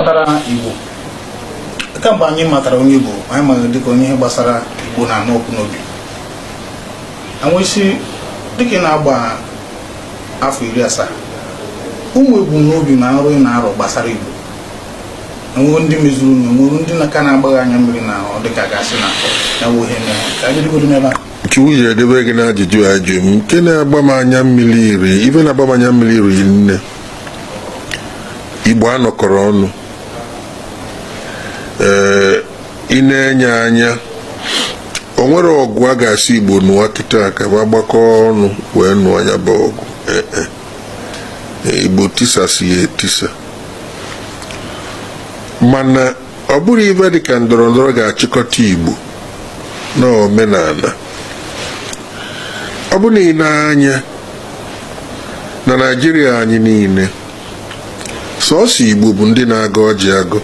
Gbasara Igbo, kemgbe anyị matara onye Igbo, anyị maara dịka onye ihe gbasara Igbo na-anụ ọkụ n'obi. Anwụsị dịka ị na-agba afọ 70, ụmụ ebumnobi na nrọ ị na-arọ gbasara Igbo, enwere ndị mezuru na enwere ndị na-aka na-agbaghị anya mmiri na ọ dịka gasị na ya wụ ihe mere ka anyị bidogodo n'ebe a. Chukwu ji edebe gị n'ajụjụ a jụ m. Nke na-agba m anya mmiri iri, ife na-agba m anya mmiri iri nne, Igbo anọkọrọ ọnụ. Ee, ị na-enye anya, o nwere ọgụ a ga-asị Igbo nụọ kịta ka ba gbakọ ọnụ wee nụọ ya bụ ọgụ. Ee, Igbo tisasị ya etisa, mana ọ bụrụ ife dịka ndọrọ ndọrọ ga-achịkọta Igbo na omenala. Ọ bụ na ị na-anya na Naịjirịa anyị niile, sọọsọ Igbo bụ ndị na-agọ ọjị agọ.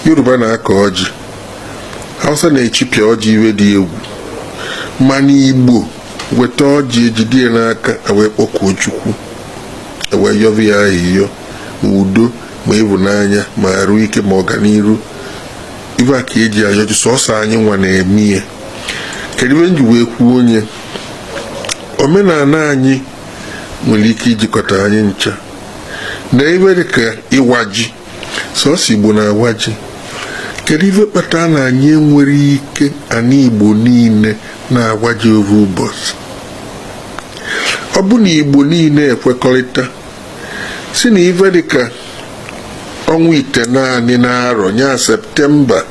Yoruba na-akọ ọjị, Hausa na-echipịa ọjị, iwe dị egwu, mana Igbo weta ọjị, ejide ya n'aka, wee kpọkuo Chukwu, wee yọba ya ahịhịọ, ma udo, ma ịhụnanya, ma arụ ike, ma ọganiru. Ife a ka eji ayọ ọjị, sọọsọ anyị nwa na-eme ya. Kedu ebe m ji wee kwuo onye omenala anyị nwere ike ijikọta anyị ncha na ife dịka ịwa ji? Sọọsọ Igbo na-awa ji. Kedu ife kpatara na anyị enwere ike ana Igbo niile na-awa ji ovu ụbọchị? Ọ bụ na Igbo niile ekwekọrịta si na ife dịka ọnwa 9 na-arọ nya Septemba,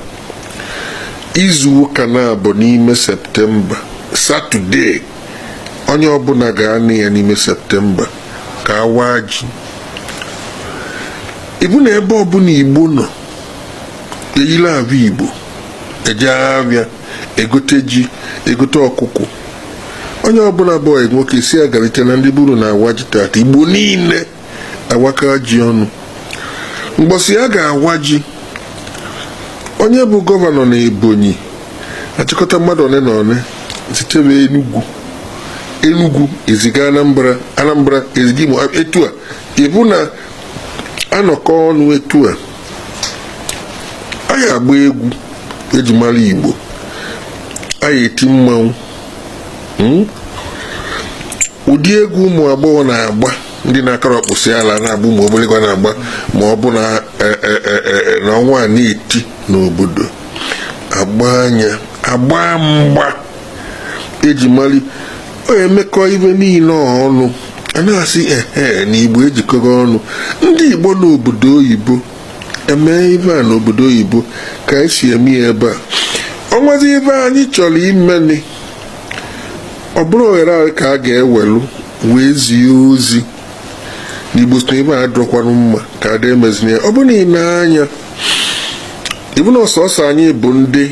izu ụka na-abụ n'ime Septemba, Satọde onye ọbụla ga-anụ ya n'ime Septemba ka awa ji, ịbụ na ebe ọbụla Igbo nọ eyila abụ Igbo eje abịa egote ji, egote ọkụkọ, onye ọbụla bụ nwoke si agalite na ndị buru na awa ji tata. Igbo niile awaka ji ọnụ mgbọsị a ga-awa ji. Onye bụ gọvanọ na Ebonyi achịkọta mmadụ one na one zitebe Enugu, Enugu eziga Anambra, Anambra eziga Imo. Etu a ịbụ na anọkọ ọnụ, etu a anyị agba egwu eji mara Igbo, anyị eti mmanwụ, Ụdị egwu ụmụ agbọghọ na-agba, ndị na-akọrọ ọkpụsị ala na-agba, ụmụ obere na-agba, ma ọ bụ na na ọnwa a na-eti n'obodo, agba anya, agba mgba eji mali ọ emekọ ibe niile ọnụ, a na-asị ehe na Igbo ejikọrọ ọnụ. Ndị Igbo n'obodo oyibo eme ibe a n'obodo oyibo ka esi eme ya ebe a. Ọnwazi ibe anyị chọrọ imeni, ọ bụrụ ohere ahụ ka a ga-ewelu wee zie ozi na Igbo si na ebe a dọkwanụ mma ka ada emezina ya. Ọ bụrụ na ị na-anya, ịbụ na ọsọsọ anyị bụ ndị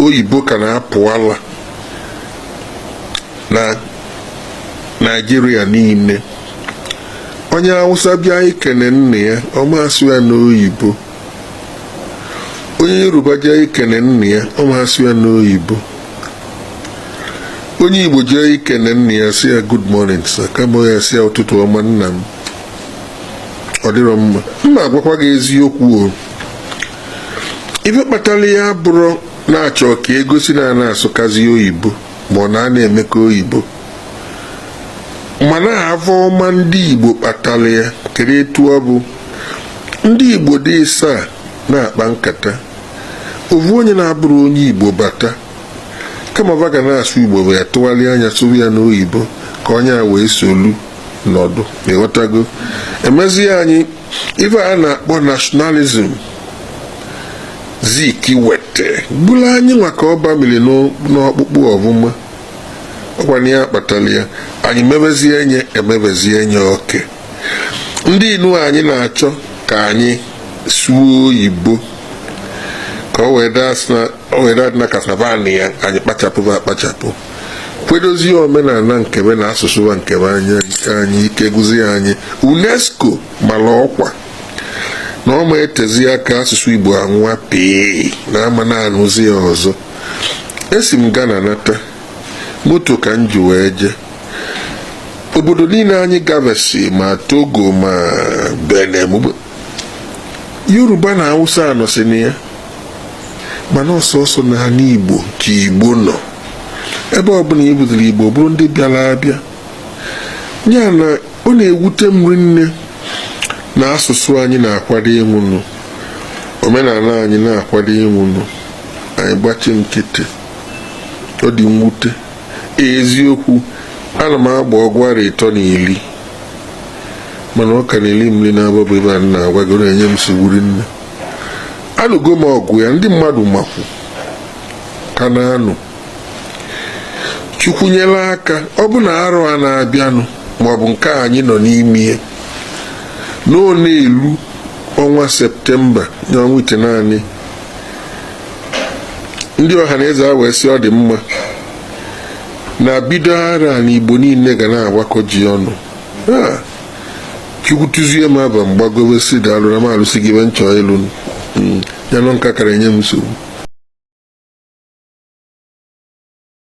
oyibo ka na-apụ ala na Naịjirịa niile. Onye Awụsa bịa ikene nna ya, ọ asụ ya n'oyibo. Onye Yoruba jee ikene nna ya, ọ asụ ya n'oyibo. Onye Igbo jee ikene nna ya, sị ya, "Good morning, sir," kama ya sị ya, "Ụtụtụ ọma, nna m." Ọ dịrọ mma. Mma agwakwa gị eziokwu o, ife kpatara ya bụrụ na-achọ ka egosi na a na-asụkazi oyibo, ma ọ na a na-emekọ oyibo, mana afọ ọma ndị Igbo kpatara ya. Kedu etu ọ bụ ndị Igbo dị ịsaa na-akpa nkata, ovu onye na-abụrụ onye Igbo bata, kama va ga na-asụ Igbo, wee tụgharịa anya sụrụ ya n'oyibo ka onye a wee solu nọdụ? Ịghọtago? Emezie anyị ife a na-akpọ nationalism. Zik wete bụrụ anyị nwa ka ọ bamiri n'ọkpụkpụ ọfụma. Ọkwana ya kpatara ya anyị mebezie enye emebezie enye oke. Ndị inu anyị na-achọ ka anyị suo oyibo ka ọ wee daa na kasabani ya, anyị kpachapụba akpachapụ, kwedozie omenala nkebe na asụsụ nkebe anya ike anyị ike gụzie anyị. UNESCO mara ọkwa na ọ ma etezi aka asụsụ Igbo anwụa pee na ama na-anụzi ya ọzọ. Esi m Ghana nata, moto ka m ji wee jee. Obodo niile anyị gavesi, ma Togo ma Benin, Yoruba na Hausa anọsị na ya, mana ọsọsọ n'ala Igbo ka Igbo nọ. Ebe ọbụla i butere Igbo, bụrụ ndị bịara abịa. Ya na ọ na-ewute m rinne na asụsụ anyị na-akwado ịnwụnụ, omenala anyị na-akwado ịnwụnụ, anyị gbachi nkịtị. Ọ dị mwute. Eziokwu, ana m agba ọgụ 31, mana ọ ka na-eli m nri na-abụ bụ ebe a na-agwa gị, ọ na-enye m nsogbu rinne. Anụgo m ọgụ ya, ndị mmadụ makwu ka na-anụ. Chukwu nyere aka, ọ bụ na arọ a na-abịanụ, maọbụ nke anyị nọ n'ime ya, na ọ na-elu ọnwa Septemba na ọnwa 9, ndị ọha na eze a wee sị ọ dị mma na bido ara na Igbo niile ga na-agbakọ ji ọnụ. Chukwu tụzie m aba mgbagobe si daalụ na m alụsị gị ebe nchọ ịlụ ya nọ. Nka kara enye m nsogbu.